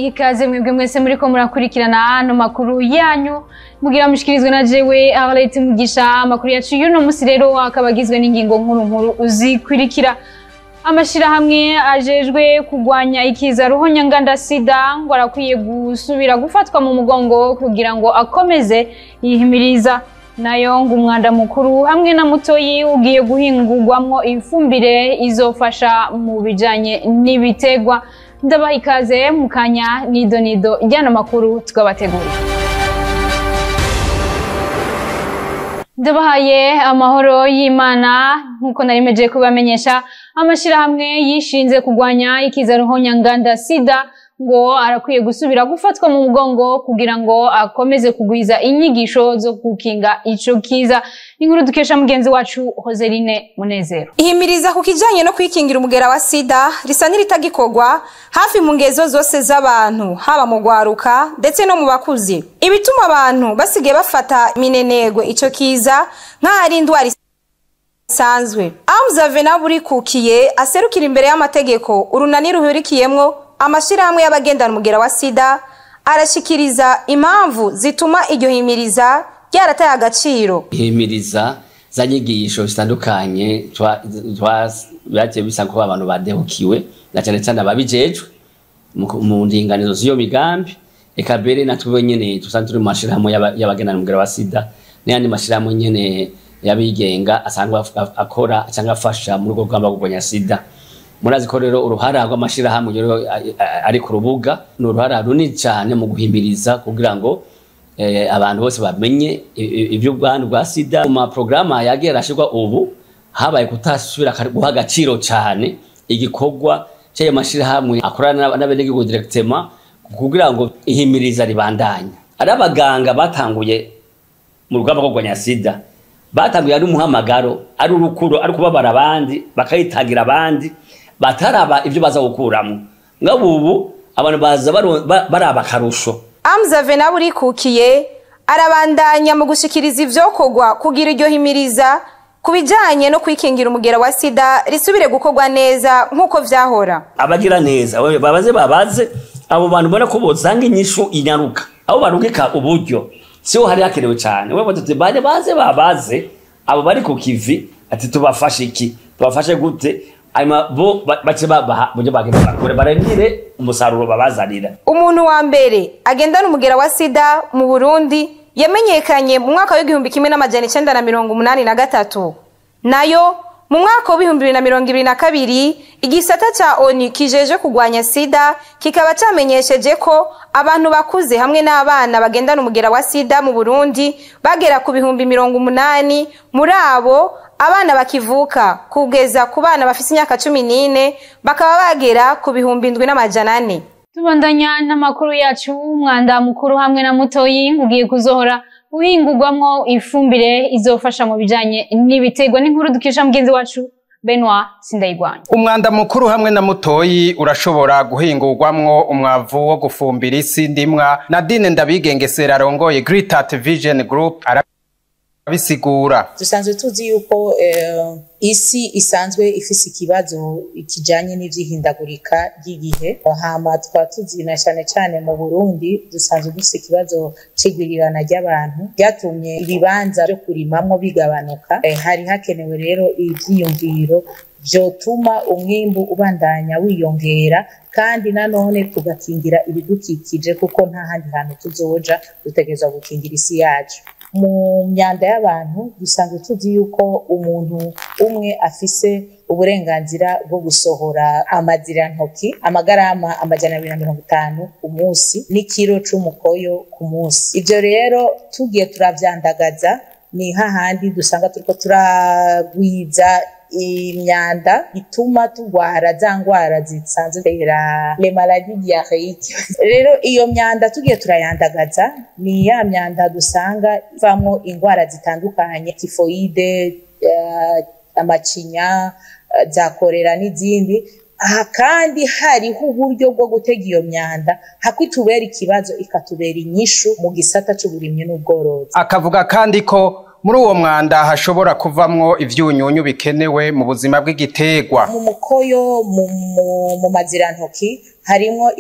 Ikaze mwebwe mwese muriko murakurikirana ano makuru yanyu mugira mushikirizwe na jewe Arlette Mugisha. Amakuru yacu y'uno musi rero akaba agizwe n'ingingo nkuru nkuru zikurikira: amashirahamwe ajejwe kugwanya ikiza ruhonyanganda sida ngo arakwiye gusubira gufatwa mu mugongo kugira ngo akomeze yihimiriza. Nayo ngo umwanda mukuru hamwe na mutoyi ugiye guhingurwamwo ifumbire izofasha mu bijanye n'ibitegwa. Ndabaha ikaze mu kanya nido nido ijyana amakuru tukabategurira. Ndabahaye amahoro y'Imana. Nkuko narimeje kubamenyesha, amashirahamwe yishinze kugwanya ikiza ruhonyanganda sida ngo arakwiye gusubira gufatwa mu mugongo kugira ngo akomeze kugwiza inyigisho zo gukinga ico kiza. Inkuru dukesha mugenzi wacu Roseline Munezero. Ihimiriza ku kijanye no kwikingira umugera wa sida risa n'iritagikorwa hafi mu ngezo zose z'abantu, haba mu gwaruka ndetse no mu bakuze. Ibituma abantu basigaye bafata minenegwe ico kiza nk'ahari indwara isanzwe. Amzave Burikukiye aserukira imbere y'amategeko urunani ruhurikiyemwo amashirahamwe y'abagendana umugera wa sida arashikiriza impamvu zituma iryo himiriza ryarataye agaciro. Ihimiriza za nyigisho zitandukanye byagiye bisa ko abantu badehukiwe, na cyane cyane ababijejwe mu ndinganizo z'iyo migambi, eka mbere natwe nyene dusanzwe turi mu mashirahamwe y'abagendana umugera wa sida n'ayandi mashirahamwe nyene y'abigenga asanzwe akora cyangwa afasha muri urwo rugamba rwo kurwanya sida. Murazi ko rero uruhara rw'amashirahamwe rero ari ku rubuga ni uruhara runini cyane mu guhimiriza kugira ngo abantu bose bamenye iby'ubwandu bwa sida. Mu maporogaramu yagiye arashyirwa ubu habaye kutasubira guha agaciro cyane igikorwa cy'ayo mashirahamwe akorana n'abenegihugu directement kugira ngo ihimiriza ribandanye. Ari abaganga batanguye mu rugamba rwo kurwanya sida, batanguye ari umuhamagaro, ari urukundo, ari kubabara abandi, bakayitangira abandi, bataraba ibyo baza gukuramo. Ngabo ubu abantu baza baraba akarusho. Amzave Burikukiye arabandanya mu gushikiriza ivyokorwa kugira iryo himiriza ku bijanye no kwikingira umugera wa sida risubire gukorwa neza nk'uko vyahora. Abagira neza babaze babaze abo bantu bona ko bozanga inyishu inyaruka, abo barungika uburyo siho hari hakenewe cyane. Wewe tuti baje baze babaze abo bari ku kivi ati tubafashe iki, tubafashe gute, hanyuma bo bace babaha buryo bagenda bakore barindire umusaruro babazanira. Umuntu wa mbere agendana umugera wa sida mu Burundi yamenyekanye mu mwaka w'1983, nayo mu mwaka w'2022 igisata ca ONU kijeje kugwanya sida kikaba camenyesheje ko abantu bakuze hamwe n'abana bagendana umugera wa sida mu Burundi bagera ku 80,000. Muri abo abana bakivuka kugeza ku bana bafise imyaka 14 bakaba bagera ku 7,400. Tubandanya n'amakuru yacu. Umwanda mukuru hamwe na mutoyi ugiye kuzohora uhingurwamwo ifumbire izofasha mu bijanye n'ibitegwa. N'inkuru dukesha mugenzi wacu Benoit Sindayigwanya. Umwanda mukuru hamwe na mutoyi urashobora guhingurwamwo umwavu wo gufumbira isi ndimwa. Nadine Ndabigengesera arongoye Great Vision Group arabisigura. Dusanzwe tuzi yuko isi isanzwe ifise ikibazo kijanye n'ivyihindagurika ry'igihe, hama tukaba tuzi na cane cane mu Burundi dusanzwe dufise ikibazo c'igwirirana ry'abantu ryatumye ibibanza vyo kurimamwo bigabanuka. Hari hakenewe rero ivyiyumviro vyotuma umwimbu ubandanya wiyongera, kandi nanone tugakingira ibidukikije kuko nta handi hantu tuzoja, dutegerezwa gukingira isi yacu. Mu myanda y'abantu dusanzwe tuzi yuko umuntu umwe afise uburenganzira bwo gusohora amazirantoki amagarama 250 ku munsi n'ikiro c'umukoyo ku munsi. Ivyo rero tugiye turavyandagaza ni hahandi dusanga turiko turagwiza imyanda ituma tugwara za ngwara zisanzwe zitera les maladies diarrhéiques. Rero iyo myanda tugiye turayandagaza ni ya myanda dusanga ivamwo ingwara zitandukanye, tifoide, amacinya, za korera n'izindi. Aha kandi hariho uburyo bwo gutega iyo myanda hakwitubera ikibazo ikatubera inyishu mu gisata c'uburimyi n'ubworozi. Akavuga kandi ko muri uwo mwanda hashobora kuvamwo ivyunyunyu bikenewe mu buzima bw'igiterwa. Mu mukoyo, mu mazirantoki harimwo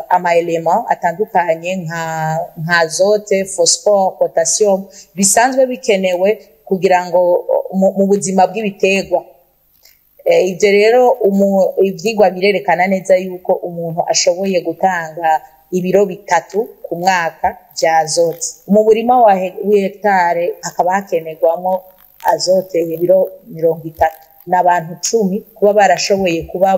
ama éléments atandukanye nka azote, phosphore, potassium, bisanzwe bikenewe kugira ngo mu buzima bw'ibiterwa. Ibyo rero ivyigwa birerekana neza yuko umuntu ashoboye gutanga ibiro 3 ku mwaka vya azote mu murima wa hectare, hakaba hakenerwamo azote ibiro 30, n'abantu 10 kuba barashoboye kuba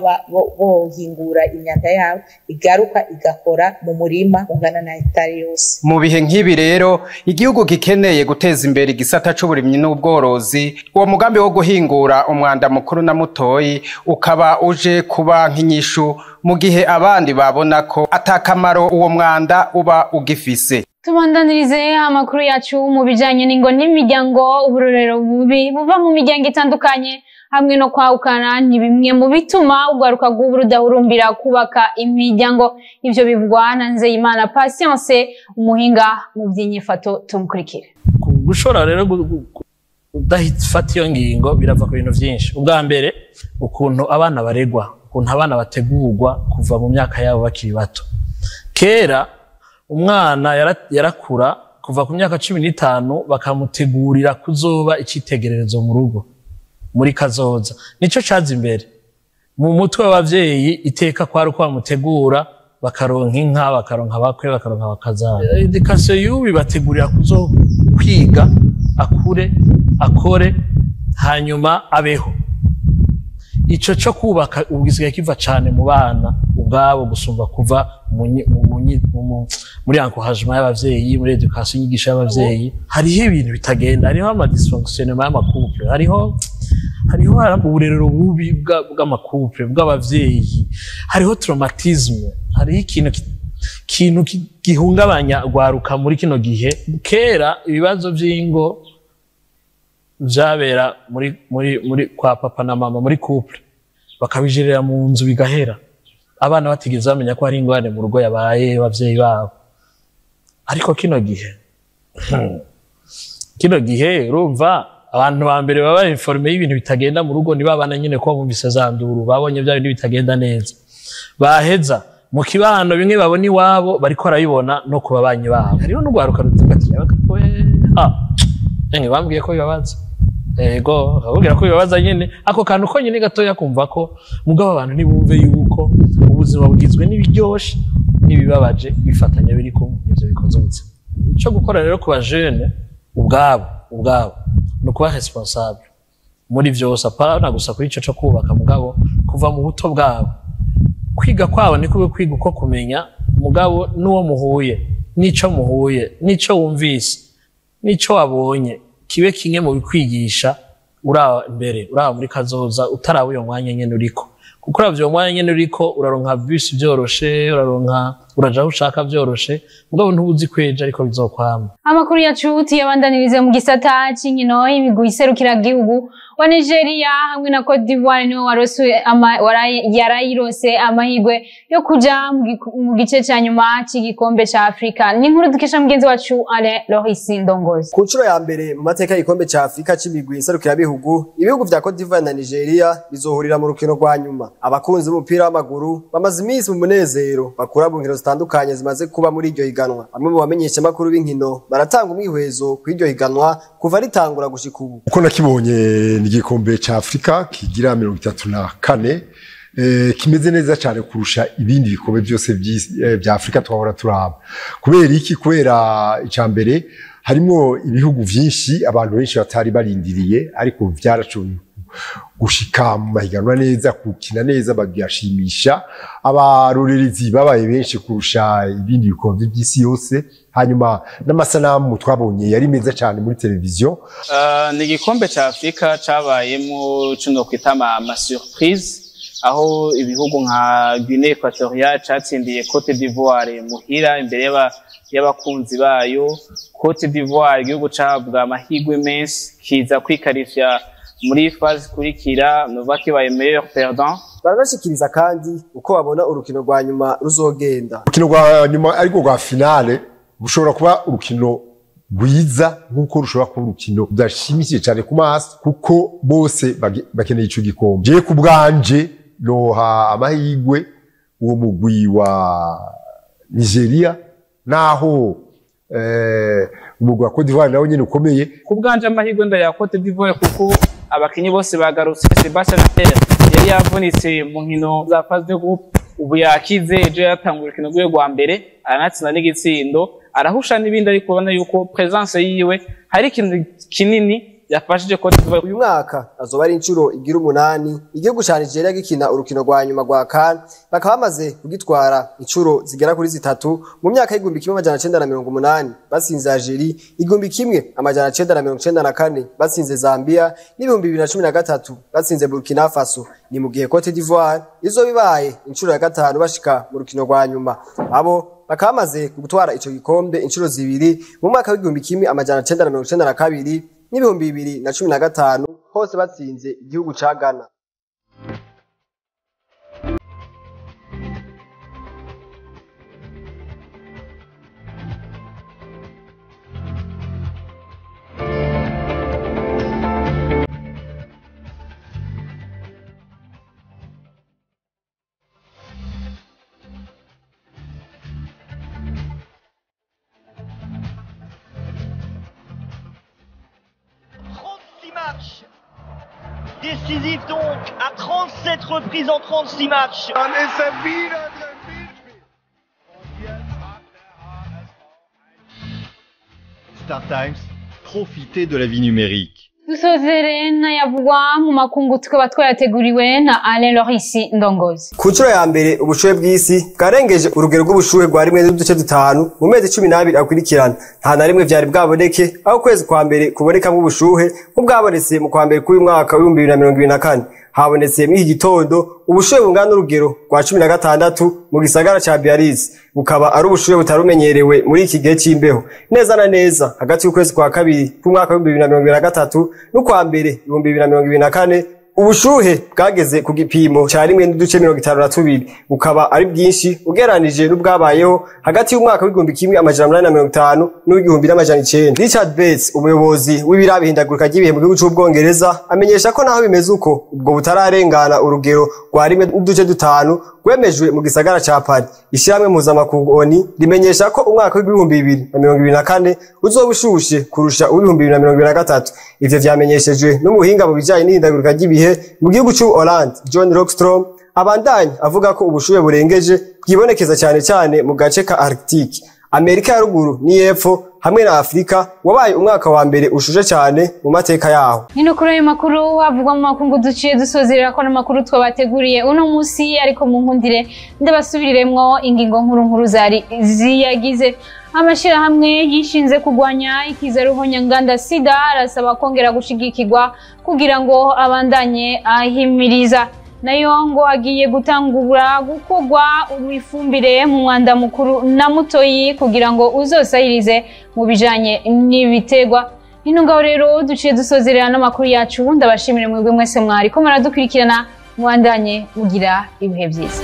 bohingura imyanda yabo igaruka igakora mu murima ungana na hectare yose. Mu bihe nk'ibi rero igihugu gikeneye guteza imbere igisata c'uburimyi n'ubworozi, uwo mugambi wo guhingura umwanda mukuru na mutoyi ukaba uje kuba nk'inyishu mu gihe abandi babona ko atakamaro uwo mwanda uba ugifise. Tubandanirize amakuru yacu mu bijanye n'ingo n'imiryango. Uburorero bubi buva mu miryango itandukanye hamwe no kwahukana ni bimwe mu bituma urwaruka rw'ubu rudahurumbira kubaka imiryango. Ivyo bivugwa na Nzeyimana Patience, umuhinga mu by'inyifato. Tumukurikire. Gushora rero kudafata iyo ngingo birava ku bintu byinshi. Ubwa mbere, ukuntu abana baregwa, ukuntu abana bategurwa kuva mu myaka yabo bakiri bato. Kera umwana yarakura kuva ku myaka 15, bakamutegurira kuzoba icitegererezo mu rugo muri kazoza. Nico caza imbere mu mutwe w'abavyeyi. Iteka kwari uko bamutegura, bakaronka inka, bakaronka abakwe, bakaronka abakazana. Éducation y'ubu ibategurira kuzo kwiga, akure, akore, hanyuma abeho. Ico co kubaka ubu gisigaye kiva cane mu bana ubwabo gusumba kuva muri encouragement y'abavyeyi, muri éducation, inyigisho y'abavyeyi. Hariho ibintu bitagenda, hariho ama dysfonctionnement y'ama couples, hariho uburerero bubi bw'ama couples, bw'abavyeyi, hariho traumatisme, hariho ikintu gihungabanya rwaruka muri kino gihe. Kera ibibazo vy'ingo vyabera muri kwa papa na mama, muri couple, bakabijerera mu nzu bigahera, abana batigeze bamenya ko hari ingorane mu rugo yabaye abavyeyi babo. Ariko kino gihe urumva abantu ba mbere baba informés y'ibintu bitagenda mu rugo ni babana nyene, ko bumvise za nduru, babonye bya bintu bitagenda neza, baheza mu kibano. Bimwe babona iwabo bariko barabibona no ku babanyi babo. Hariho n'urwaruka ruvuga ati: "We ah, Enge bambwiye ko bibabaza." Ego, bakubwira ko bibabaza nyene, ako kantu ko nyene gatoya kumva ko. Mugabo abantu ntibumve yuko ubuzima bugizwe n'ibiryoshe n'ibibabaje, bifatanya, biri kumwe, ivyo bikoze ubuzima. Ico gukora rero ku bajene ubwabo ni ukuba responsable muri vyose, apana gusa kuri ico co kubaka, mugabo kuva mu buto bwabo kwiga kwabo ni kube kwiga uko kumenya mugabo n'uwo muhuye, n'ico muhuye, n'ico wumvise, n'ico wabonye, kibe kimwe mu bikwigisha uraba imbere, uraba muri kazoza, utaraba uyo mwanya nyene uriko. Kuko uravye uwo mwanya nyene uriko, uraronka bus vyoroshe, uraronka, uraja aho ushaka vyoroshe, mugabo ntubuzi kweja ariko bizokwama. Amakuru yacu tuyabandanirize mu gisata c'inkino. Imigwi iserukiragihugu wa Nigeria hamwe na Cote d'Ivoire niwe warose yarayirose amahirwe yo kuja mu gice ca nyuma c'igikombe ca Afrika. Ni inkuru dukesha mugenzi wacu Alain Loris Ndongozi. Ku nshuro ya mbere mu mateka y'igikombe ca Afrika c'imigwi nserukirabihugu, ibihugu vya Cote d'Ivoire na Nigeria bizohurira mu rukino rwa nyuma. Abakunzi b'umupira w'amaguru bamaze iminsi mu munezero bakura mu nkino zitandukanye zimaze kuba muri iryo higanwa. Bamwe mu bamenyeshamakuru b'inkino baratanga umwihwezo kw'iryo higanwa kuva ritangura gushika ubu. Uko nakibonye, ni igikombe ca Afrika kigira 34, kimeze neza cyane kurusha ibindi bikombe byose vya Afrika twahora turaba. Kubera iki? Kubera icya mbere, harimo ibihugu vyinshi abantu benshi batari barindiriye, ariko vyarashoboye gushika mu mahiganwa neza, gukina neza, babyashimisha abarorerezi babaye benshi kurusha ibindi bikombe by'isi yose. Hanyuma n'amasanamu twabonye yari meza cyane muri televiziyo. Ni igikombe ca Afrika cabayemo cuno kwita ama surprise, aho ibihugu nka Guinée Equatoriale catsindiye Cote d'Ivoire muhira imbere y'abakunzi bayo. Cote d'Ivoire, igihugu cahabwa amahirwe menshi, kiza kwikarifya muri phase ikurikira, nova kibaye meilleur perdant. Baranashikiriza kandi uko babona urukino rwa nyuma ruzogenda. Urukino rwa nyuma, ariko rwa finale, rushobora kuba urukino rwiza nk'uko rushobora kuba urukino rudashimishije cyane ku maso, kuko bose bakeneye ico gikombe. Jewe ku bwanje noha amahirwe uwo mugwi wa Nigeria, naho umugwi wa Cote d'Ivoire nawo nyene ukomeye. Ku bwanje amahirwe ndaya Cote d'Ivoire kuko abakinyi bose bagarutse. Sebastien Haller yari yavunitse mu nkino za phase de groupe, ubu yakize, ejo yatanguye urukino rwiwe rwa mbere aranatsinda n'igitsindo, arahusha n'ibindi, ariko ubona yuko presence yiwe hari ikintu kinini yafashije Cote d'Ivoire. Uyu mwaka azoba ari inshuro igira 8 igihugu ca Nigeria gikina urukino rwa nyuma rwa CAN, bakaba bamaze kugitwara inshuro zigera kuri 3 mu myaka y'1980 batsinze Algeria, 1994 batsinze Zambia, n'2013 batsinze Burkina Faso. Ni mu gihe Cote d'Ivoire izoba ibaye inshuro ya 5 bashika mu rukino rwa nyuma, abo bakaba bamaze gutwara ico gikombe inshuro 2 mu mwaka w'1992 n'2015 hose batsinze igihugu ca Ghana. Décisif donc à 37 reprises en 36 matchs. Star Times, profitez de la vie numérique. Dusozere n'ayavugwa mu makungu tukaba twayateguriwe na Alain Lorisi Ndongozi. Ku nshuro ya mbere ubushuhe bw'isi bwarengeje urugero rw'ubushuhe rwa 1.5 mu mezi 12 akurikirana. Nta na rimwe vyari bwaboneke aho kwezi kwa mbere kubonekamwo ubushuhe nk'ubwabonetse mu kwa mbere k'uyu mwaka w'ibihumbi bibiri na mirongo ibiri na kane. Habonetse mw'iki gitondo ubushuhe bungana n'urugero rwa 16 mu gisagara ca Biarritz, bukaba ari ubushuhe butarumenyerewe muri iki gihe c'imbeho. Neza na neza hagati y'ukwezi kwa kabiri k'umwaka w'ibihumbi bibiri na mirongo ibiri na gatatu n'ukwa mbere 2024 ubushuhe bwageze ku gipimo ca 1.52, bukaba ari bwinshi ugeranije n'ubwabayeho hagati y'umwaka w'1850 n'1900. Richard Bates, umuyobozi w'ibiraba ihindagurika ry'ibihe mu gihugu c'Ubwongereza, amenyesha ko naho bimeze uko ubwo butararengana urugero rwa 1.5 rwemejwe mu gisagara ca Paris. Ishirahamwe mpuzamakungu ONU rimenyesha ko umwaka w'2024 uzoba ushushe kurusha uw'ibihumbi 2023. Ivyo vyamenyeshejwe n'umuhinga mu bijanye n'ihindagurika ry'ibihe mu gihugu c'u Holland, John Rockstrom, abandanya avuga ko ubushuhe burengeje bwibonekeza cyane cyane mu gace ka Arctique, Amerika ya ruguru n'iyepfo hamwe na Afrika. Wabaye umwaka wa mbere ushuje cyane mu mateka yaho. Nino kuri ayo makuru avugwa mu makungu duciye dusozerera ko n'amakuru twabateguriye uno munsi, ariko mu nkundire ndabasubiriremwo ingingo nkuru nkuru zari ziyagize. Amashirahamwe yishinze kugwanya ikiza ruhonyanganda sida arasaba kongera gushigikirwa kugira ngo abandanye ahimiriza. Nayo ngo agiye gutangura gukogwa ifumbire mu mwanda mukuru na mutoyi kugira ngo uzosahirize mu bijanye n'ibitegwa. Nino rero duciye dusozerera n'amakuru yacu, ndabashimire mwebwe mwese mwari ko muradukurikirana, mwandanye mugira ibihe byiza.